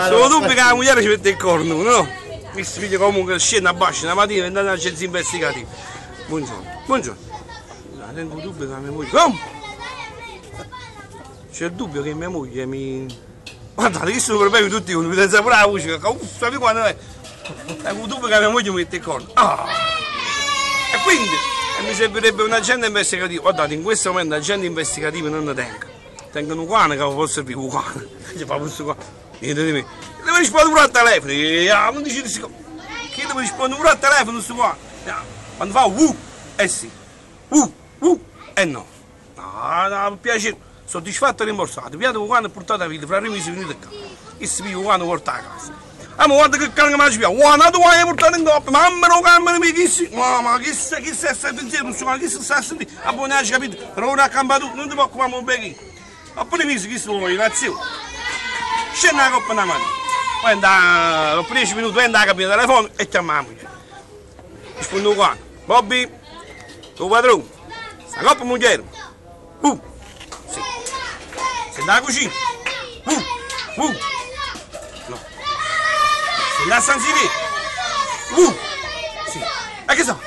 Sto dubbio che la moglie ci mette il corno, no? Questo figlio comunque scende abbascio una mattina e andare all'agenzia investigativa. Buongiorno, buongiorno. No, tengo il dubbio che mia moglie. Come? C'è il dubbio che mia moglie mi. Guardate, che sono problemi tutti, uno mi senza pure la voce, che uff, sapete quando è? Tengo il dubbio che mia moglie mi mette il corno. Ah! E quindi e mi servirebbe un agente investigativo. Guardate, in questo momento agenti investigativi non ne tengo. Tengo un cane che può servire un cane. Gli fa questo qua. Niente di me. Devo rispondere pure al telefono. Eh, ah, non dici di Che devo rispondere pure al telefono questo qua. Quando fa uh, eh sì. Uh, uh, eh no. No, no, per piacere. Soddisfatto e rimborsato. Piato un cane e portato a vita, fra tre mesi venite qua. E si piglia un cane e porta a casa. Ah, ma guarda che cane che mi ha Guarda, tu hai portato in coppa, mamma non cambia mi chi si. Ma, ma chi sa, chi sa sta pensiero, non chi si sta a sentire. Ah, buona, hai capito? Per ora a campare tu, non ti può occupare un becchino. Ma pure mesi chi si vuole, grazie. Scende la coppa una mano. Poi andà, dopo 10 minuti entra la cabina telefonica e chiama la moglie. Risponde qua. Bobby, tuo padrone, sta coppa moglie. Sì. Sei da cucina. No. Sei da San Siro. Sì. E che so?